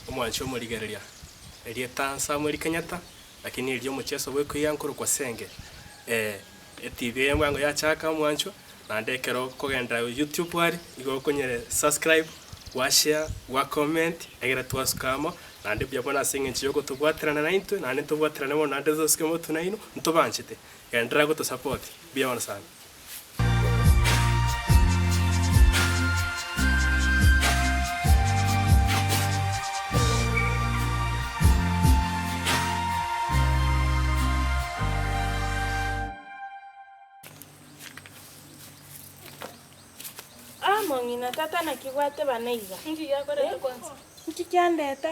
Omwanchi omorigereria, erieta Samuel Kenyatta, lakini erio omocheso bw'ekoiya nkorokwa Senge. Eh, etibi eye bwango yachaka omwanchwa, naende ekero okogenda YouTube aria, igo okonyere subscribe, gwa share, gwa comment, egere twasuka amo, naende mbuya mono ase eng'encho ya ogotobwaterana naintwe, naende ntobwaterane mono naende tosuke motwe nainwe, ntobanchete. Genderera gotosupport, mbuya mono sana. Ah mong'ina tata naki gwatebana iga? Inki giakoreta kwanza? Inki kiandeta?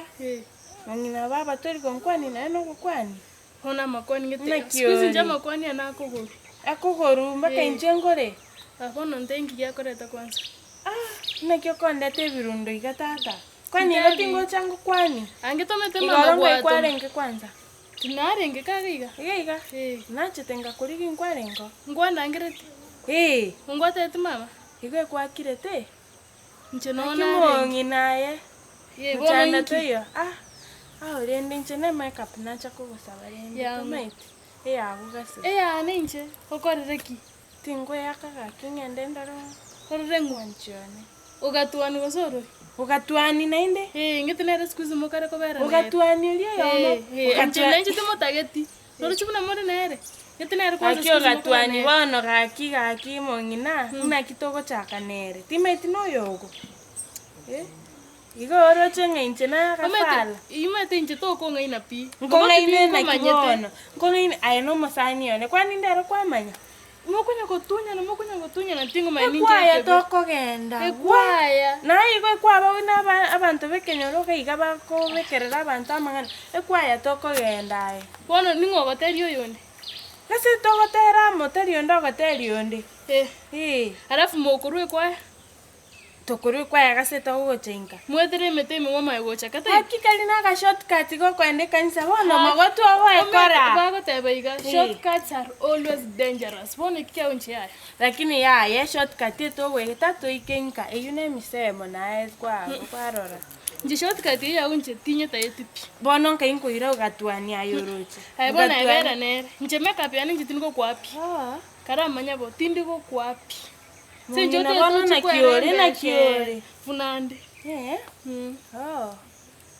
Mong'ina baba tori gonkwani naye nogokwani? Bono amakwani ngete, Naki siku hizi inche ore? amakwani ane akogoru. Akogoru mpaka Eh. inche ngore? Ah bono nte inki giakoreta kwanza? Ah, naki okondeta ebirundo iga tata? Kwani igo Ntebi. tingocha ngokwani? Ange tomete Igoro mama ngai gwatoma. kwarenge kwanza? Tinarenge kaga iga. Iga iga? Eh. Nachete ngakorigia nkwarenge oo. Nkwandangereti? Eh. Ongwateti mama? Igo ekwakirete? Inche nonya Naki narenge. mong'ina aye, Eh, bono mochando inki? toiyo, ah, ao rende inche ne makeup nacha kogosaba rende Yang'o? tomaeti, eyago gase. Eyane inche, okorire ki? Tingoeaka gaki ng'ende ndore Orore ng'o? omwanchi one. Ogatwani gose orore? Ogatwani naende? Eh, ing'iti nere siku hizi mokare kobera nere. Ogatwani oria oyomo, Eh, eh, inche ogatwa- nainche timotageti. Noroche buna more nere? Gete nere kwanza Gaki siku hizi mokore ogatwani nere. bono gaki gaki mong'ina, naki togochaka nere, timaeti noyogo? Eh, igo oroche ng'a inche nagafala. Omanyete, imanyete inche tokong'aina pi. Nkong'aine naki Nkomanyete. bono, nkong'aine aye nomosani one, kwani ndero kwamanya? Mokonya gotunyana, mokonya gotunyana tingomanya ninche Ekwaya ekebe. tokogenda gwa. Ekwaya. Naye igo ekwaba buna aba- abanto b'ekenyoro iga iga bakobekerera abanto amang'ana, ekwaya tokogenda aye. Bono ning'o ogoteria oyonde? Gose togotera amo tari onde ogoteria onde. Eh. Ee. Alafu mokorwa ekwaya? Tokorwa ekwaya gase togocha inka. Mwetere emete ime mwamaye gocha kata Gaki kari na aga shortcut gokoenda ekanisa bono mogotu ogoekora. Bagoteba iga Eh. shortcuts are always dangerous bono eki kiao inche yaya. Lakini yaya eshortcut etogoeta toike inka eywo ne emisemo naye kwa kwarora. Inche shortcut eye yao inche tinyetageti pi. Bono nkai nkoira ogatwania aye oroche. Aye bono aye bera nere. Inche makeup yane inche tindi gokwaa pi. Oo. Karamanya bo tindi gokwaa pi. Ase inche Mong'ina otagete bono gochia naki ore kwerenta naki ore. buna ande. Ee. Mm. Oo.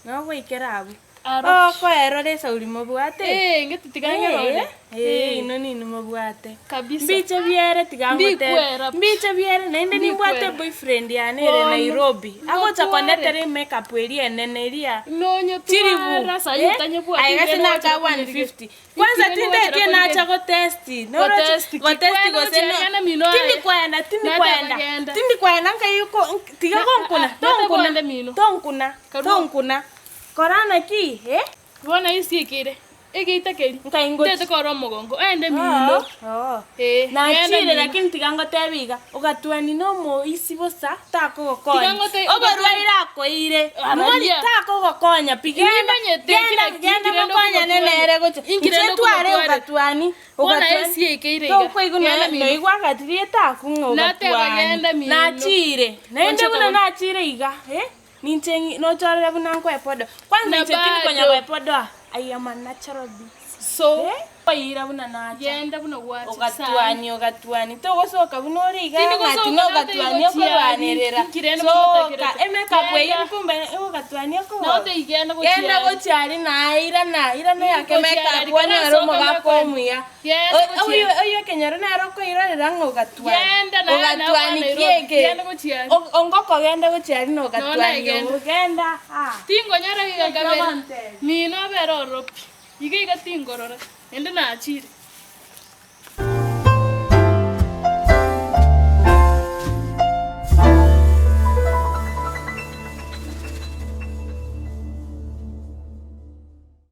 Nogoikera abwo. Aro. Okoerora esauri mobwate? Ee, ng'iti tiga ng'erore. Ee, ee, inwe ninwe mobwate. Kabisa. Mbiche biere tiga ngotebi. Mbikwera pi. Mbiche biere naende nimbwate Mbikwera. boyfriend yane ere Bono. Nairobi. Agocha Ngotware. kondetera emakeup eria enene eria. Nonye Chiribu. twara sayi Eh, otanyebwati aye gase ng'ende naka gochera konyerigeria. 150. Kwanza Inki rende tindeti gochera nacha korigereria? gotest. Noroche Gotest ki? gotest Kwenda gose gochia no. genda mino aye. Tindi kwenda, tindi Nata kwenda. kogenda. Tindi kwenda nkai ko tiga Na- gonkuna, ah, nata tonkuna. kogenda mino. Tonkuna, Karua. tonkuna. Kora naki, eh? Bono isi ekere, egeita keria, Nkai ngochi. ntete korora omogongo, oende mino. Oo. Eh, genda Nachire mino. lakini tiga ngotebi iga, ogatwani na omoisi bosa takogokonya. Tiga ngote- Oborwaire akoire, Araria. mori takogokonya pi. Genda, Nimanyete genda, kila ki, genda inki rende mokonyane okogotwania. nere gocha. Inki Inche rende tware okogotware. ogatwani, Bono ogatwani. esi ekeire iga. Tokoigwa Genda noe- mino. noigwa agatiria etaku ng'a Nateba ogatwani. genda mino. Nachire, naende Onche buna kobua. nachire iga, eh, Ninche ng'i nochorere buna nkwepodoa. Kwanza Na inche tindi konya bado. gwepodoa, I am a natural beauty. So, Eh, koira buna nacha. genda buna gwacha sana. Ogatwani ogatwani togosoka buna ore iga Tindi ng'a gosoka tino nate ogatwani gochia okorwanerera. inki rende Soka mogotakerete. emekeup eye Genda. nikumbe ogatwani okogoro. Naote igenda gochia Genda aria. gochia aria naye irana irana yake Gochia makeup aria, onyore karasoka omogaka makwenda. omuya. Genda O- gochia oyo aria. oyo ekenyoro nere okoirorera ng'a ogatwani. Genda naye naye Ogatwani Nairobi. ki eke? Genda gochia aria. O- Ongokogenda gochia aria na ogatwani nagenda. obo genda ah. Tingonyara giga kabere. Ogontebia. Mino obere ororo pi. Iga iga tingorora. Naende nachire.